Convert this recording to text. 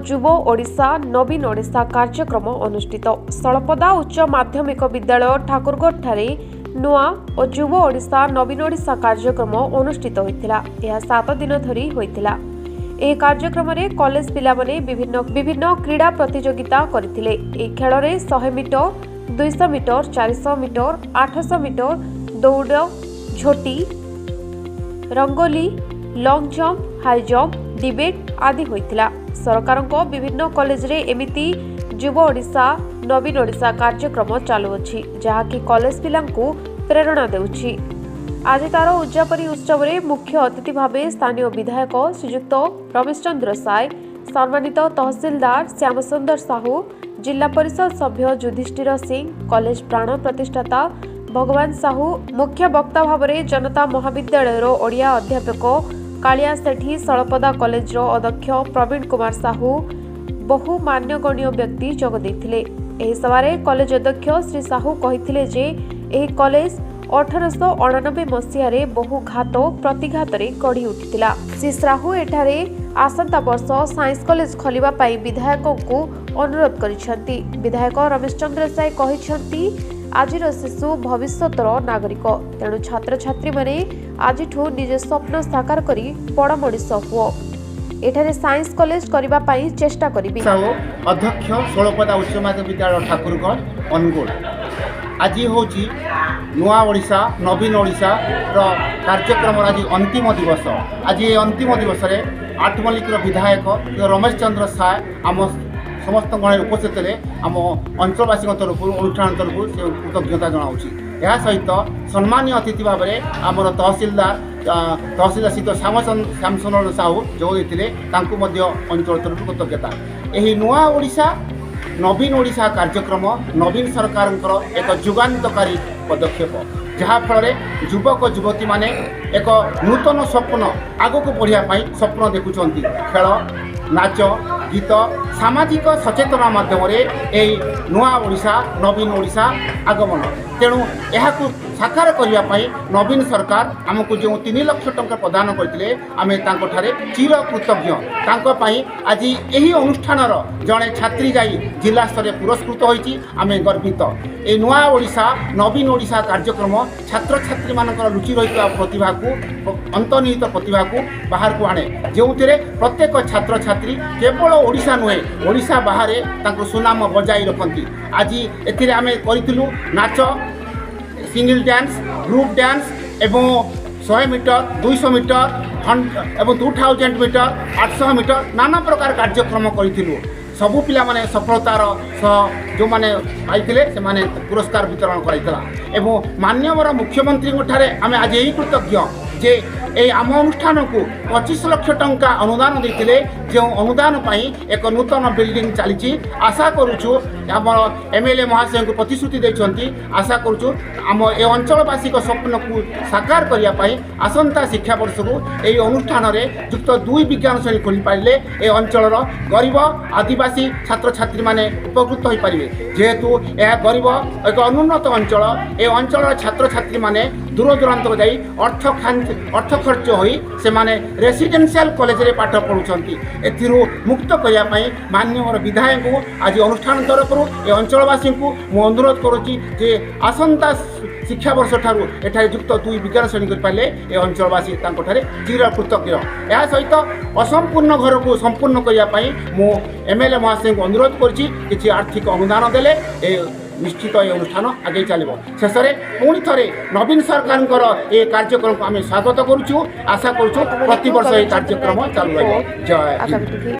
ଯୁବ ଓଡ଼ିଶା ନବୀନ ଓଡ଼ିଶା କାର୍ଯ୍ୟକ୍ରମ ଅନୁଷ୍ଠିତ। ସଳପଦା ଉଚ୍ଚ ମାଧ୍ୟମିକ ବିଦ୍ୟାଳୟ ଠାକୁରଗଡ଼ଠାରେ ନୂଆ ଓ ଯୁବ ଓଡ଼ିଶା ନବୀନ ଓଡ଼ିଶା କାର୍ଯ୍ୟକ୍ରମ ଅନୁଷ୍ଠିତ ହୋଇଥିଲା। ଏହା 7 ଦିନ ଧରି ହୋଇଥିଲା। ଏହି କାର୍ଯ୍ୟକ୍ରମରେ କଲେଜ ପିଲାମାନେ ବିଭିନ୍ନ ବିଭିନ୍ନ କ୍ରୀଡ଼ା ପ୍ରତିଯୋଗିତା କରିଥିଲେ। ଏହି ଖେଳରେ 100 ମିଟର, 200 ମିଟର, 400 ମିଟର, 800 ମିଟର ଦୌଡ଼, ଝୋଟି, rangoli, long jump, high jump, debate ଆଦି ହୋଇଥିଲା। ସରକାରଙ୍କ ବିଭିନ୍ନ କଲେଜରେ ଏମିତି ଯୁବ ଓଡ଼ିଶା ନବୀନ ଓଡ଼ିଶା କାର୍ଯ୍ୟକ୍ରମ ଚାଲୁଅଛି, ଯାହାକି କଲେଜ ପିଲାଙ୍କୁ ପ୍ରେରଣା ଦେଉଛି। ଆଜି ତାର ଉଦ୍ଯାପନୀ ଉତ୍ସବରେ ମୁଖ୍ୟ ଅତିଥି ଭାବେ ସ୍ଥାନୀୟ ବିଧାୟକ ଶ୍ରୀଯୁକ୍ତ ରମେଶ ଚନ୍ଦ୍ର ସାଏ, ସମ୍ମାନିତ ତହସିଲଦାର ଶ୍ୟାମସୁନ୍ଦର ସାହୁ, ଜିଲ୍ଲା ପରିଷଦ ସଭ୍ୟ ଯୁଧିଷ୍ଠିର ସିଂ, କଲେଜ ପ୍ରାଣ ପ୍ରତିଷ୍ଠାତା ଭଗବାନ ସାହୁ, ମୁଖ୍ୟ ବକ୍ତା ଭାବରେ ଜନତା ମହାବିଦ୍ୟାଳୟର ଓଡ଼ିଆ ଅଧ୍ୟାପକ କାଳିଆ ସେଠୀ, ସଳପଦା କଲେଜର ଅଧ୍ୟକ୍ଷ ପ୍ରବୀଣ କୁମାର ସାହୁ, ବହୁ ମାନ୍ୟଗଣ୍ୟ ବ୍ୟକ୍ତି ଯୋଗ ଦେଇଥିଲେ। ଏହି ସଭାରେ କଲେଜ ଅଧ୍ୟକ୍ଷ ଶ୍ରୀ ସାହୁ କହିଥିଲେ ଯେ ଏହି କଲେଜ 1889 ମସିହାରେ ବହୁ ଘାତ ପ୍ରତିଘାତରେ ଗଢ଼ି ଉଠିଥିଲା। ଶ୍ରୀ ସାହୁ ଏଠାରେ ଆସନ୍ତା ବର୍ଷ ସାଇନ୍ସ କଲେଜ ଖୋଲିବା ପାଇଁ ବିଧାୟକଙ୍କୁ ଅନୁରୋଧ କରିଛନ୍ତି। ବିଧାୟକ ରମେଶ ଚନ୍ଦ୍ର ସାଏ କହିଛନ୍ତି, ଆଜିର ଶିଶୁ ଭବିଷ୍ୟତର ନାଗରିକ। ତେଣୁ ଛାତ୍ରଛାତ୍ରୀମାନେ ଆଜିଠୁ ନିଜ ସ୍ୱପ୍ନ ସାକାର କରି ବଡ଼ ମଣିଷ ହୁଅ। ଏଠାରେ ସାଇନ୍ସ କଲେଜ କରିବା ପାଇଁ ଚେଷ୍ଟା କରିବି। ସାହୁ, ଅଧ୍ୟକ୍ଷ, ଷୋଳପଦା ଉଚ୍ଚ ମାଧ୍ୟମିକ ବିଦ୍ୟାଳୟ, ଠାକୁରଗଡ଼, ଅନୁଗୁଳ। ଆଜି ହେଉଛି ନୂଆ ଓଡ଼ିଶା ନବୀନ ଓଡ଼ିଶାର କାର୍ଯ୍ୟକ୍ରମର ଆଜି ଅନ୍ତିମ ଦିବସ। ଆଜି ଏହି ଅନ୍ତିମ ଦିବସରେ ଆଠମଲ୍ଲିକର ବିଧାୟକ ରମେଶ ଚନ୍ଦ୍ର ସାଏ ଆମ ସମସ୍ତଙ୍କ ଉପସ୍ଥିତ ଥିଲେ। ଆମ ଅଞ୍ଚଳବାସୀଙ୍କ ତରଫରୁ, ଅନୁଷ୍ଠାନ ତରଫରୁ ସେ କୃତଜ୍ଞତା ଜଣାଉଛି। ଏହା ସହିତ ସମ୍ମାନୀୟ ଅତିଥି ଭାବରେ ଆମର ତହସିଲଦାର ଶ୍ରୀ ଶ୍ୟାମସୁନ୍ଦର ସାହୁ ଯୋଗ ଦେଇଥିଲେ। ତାଙ୍କୁ ମଧ୍ୟ ଅଞ୍ଚଳ ତରଫରୁ କୃତଜ୍ଞତା। ଏହି ନୂଆ ଓଡ଼ିଶା ନବୀନ ଓଡ଼ିଶା କାର୍ଯ୍ୟକ୍ରମ ନବୀନ ସରକାରଙ୍କର ଏକ ଯୁଗାନ୍ତକାରୀ ପଦକ୍ଷେପ, ଯାହାଫଳରେ ଯୁବକ ଯୁବତୀମାନେ ଏକ ନୂତନ ସ୍ୱପ୍ନ, ଆଗକୁ ବଢ଼ିବା ପାଇଁ ସ୍ୱପ୍ନ ଦେଖୁଛନ୍ତି। ଖେଳ, ନାଚ, ଗୀତ, ସାମାଜିକ ସଚେତନ ମାଧ୍ୟମରେ ଏହି ନୂଆ ଓଡ଼ିଶା ନବୀନ ଓଡ଼ିଶା ଆଗମନ। ତେଣୁ ଏହାକୁ ସାକାର କରିବା ପାଇଁ ନବୀନ ସରକାର ଆମକୁ ଯେଉଁ 3 ଲକ୍ଷ ଟଙ୍କା ପ୍ରଦାନ କରିଥିଲେ, ଆମେ ତାଙ୍କଠାରେ ଚିର କୃତଜ୍ଞ। ତାଙ୍କ ପାଇଁ ଆଜି ଏହି ଅନୁଷ୍ଠାନର ଜଣେ ଛାତ୍ରୀ ଯାଇ ଜିଲ୍ଲା ସ୍ତରରେ ପୁରସ୍କୃତ ହୋଇଛି। ଆମେ ଗର୍ବିତ। ଏହି ନୂଆ ଓଡ଼ିଶା ନବୀନ ଓଡ଼ିଶା କାର୍ଯ୍ୟକ୍ରମ ଛାତ୍ରଛାତ୍ରୀମାନଙ୍କର ଲୁଚି ରହିଥିବା ପ୍ରତିଭାକୁ, ଅନ୍ତର୍ନିହିତ ପ୍ରତିଭାକୁ ବାହାରକୁ ଆଣେ, ଯେଉଁଥିରେ ପ୍ରତ୍ୟେକ ଛାତ୍ରଛାତ୍ରୀ କେବଳ ଓଡ଼ିଶା ନୁହେଁ, ଓଡ଼ିଶା ବାହାରେ ତାଙ୍କ ସୁନାମ ବଜାଇ ରଖନ୍ତି। ଆଜି ଏଥିରେ ଆମେ କରିଥିଲୁ ନାଚ, ସିଙ୍ଗଲ ଡ୍ୟାନ୍ସ, ଗ୍ରୁପ୍ ଡ୍ୟାନ୍ସ ଏବଂ 100 ମିଟର, 200 ମିଟର ଏବଂ 2000 ମିଟର, 800 ମିଟର, ନାନା ପ୍ରକାର କାର୍ଯ୍ୟକ୍ରମ କରିଥିଲୁ। ସବୁ ପିଲାମାନେ ସଫଳତାର ସହ ଯେଉଁମାନେ ପାଇଥିଲେ, ସେମାନେ ପୁରସ୍କାର ବିତରଣ କରାଯାଇଥିଲା। ଏବଂ ମାନ୍ୟବର ମୁଖ୍ୟମନ୍ତ୍ରୀଙ୍କ ଠାରେ ଆମେ ଆଜି ଏହି କୃତଜ୍ଞ ଯେ ଏହି ଆମ ଅନୁଷ୍ଠାନକୁ 25 ଲକ୍ଷ ଟଙ୍କା ଅନୁଦାନ ଦେଇଥିଲେ, ଯେଉଁ ଅନୁଦାନ ପାଇଁ ଏକ ନୂତନ ବିଲ୍ଡିଂ ଚାଲିଛି। ଆଶା କରୁଛୁ, ଆମର ଏମଏଲଏ ମହାଶୟଙ୍କୁ ପ୍ରତିଶ୍ରୁତି ଦେଇଛନ୍ତି, ଆଶା କରୁଛୁ ଆମ ଏ ଅଞ୍ଚଳବାସୀଙ୍କ ସ୍ୱପ୍ନକୁ ସାକାର କରିବା ପାଇଁ ଆସନ୍ତା ଶିକ୍ଷାବର୍ଷକୁ ଏହି ଅନୁଷ୍ଠାନରେ ଯୁକ୍ତ 2 ବିଜ୍ଞାନ ଶ୍ରେଣୀ ଖୋଲିପାରିଲେ ଏ ଅଞ୍ଚଳର ଗରିବ ଆଦିବାସୀ ଛାତ୍ରଛାତ୍ରୀମାନେ ଉପକୃତ ହୋଇପାରିବେ। ଯେହେତୁ ଏହା ଗରିବ ଏକ ଅନୁନ୍ନତ ଅଞ୍ଚଳ, ଏ ଅଞ୍ଚଳର ଛାତ୍ରଛାତ୍ରୀମାନେ ଦୂର ଦୂରାନ୍ତକୁ ଯାଇ ଅର୍ଥ ଖର୍ଚ୍ଚ ହୋଇ ସେମାନେ ରେସିଡେନ୍ସିଆଲ କଲେଜରେ ପାଠ ପଢ଼ୁଛନ୍ତି। ଏଥିରୁ ମୁକ୍ତ କରିବା ପାଇଁ ମାନ୍ୟବର ବିଧାୟକଙ୍କୁ ଆଜି ଅନୁଷ୍ଠାନ ତରଫରୁ ଏ ଅଞ୍ଚଳବାସୀଙ୍କୁ ମୁଁ ଅନୁରୋଧ କରୁଛି ଯେ ଆସନ୍ତା ଶିକ୍ଷାବର୍ଷ ଠାରୁ ଏଠାରେ ଯୁକ୍ତ 2 ବିଜ୍ଞାନ ଶ୍ରେଣୀ କରିପାରିଲେ ଏ ଅଞ୍ଚଳବାସୀ ତାଙ୍କଠାରେ ଚିର କୃତଜ୍ଞ। ଏହା ସହିତ ଅସମ୍ପୂର୍ଣ୍ଣ ଘରକୁ ସମ୍ପୂର୍ଣ୍ଣ କରିବା ପାଇଁ ମୁଁ ଏମଏଲଏ ମହାଶୟଙ୍କୁ ଅନୁରୋଧ କରୁଛି। କିଛି ଆର୍ଥିକ ଅନୁଦାନ ଦେଲେ ଏ ନିଶ୍ଚିତ ଏ ଅନୁଷ୍ଠାନ ଆଗେଇ ଚାଲିବ। ଶେଷରେ ପୁଣି ଥରେ ନବୀନ ସରକାରଙ୍କର ଏ କାର୍ଯ୍ୟକ୍ରମକୁ ଆମେ ସ୍ୱାଗତ କରୁଛୁ। ଆଶା କରୁଛୁ ପ୍ରତିବର୍ଷ ଏହି କାର୍ଯ୍ୟକ୍ରମ ଚାଲୁ ରହିବ। ଜୟ ହିନ୍ଦ। ଆଗାମୀ ଟିଭି।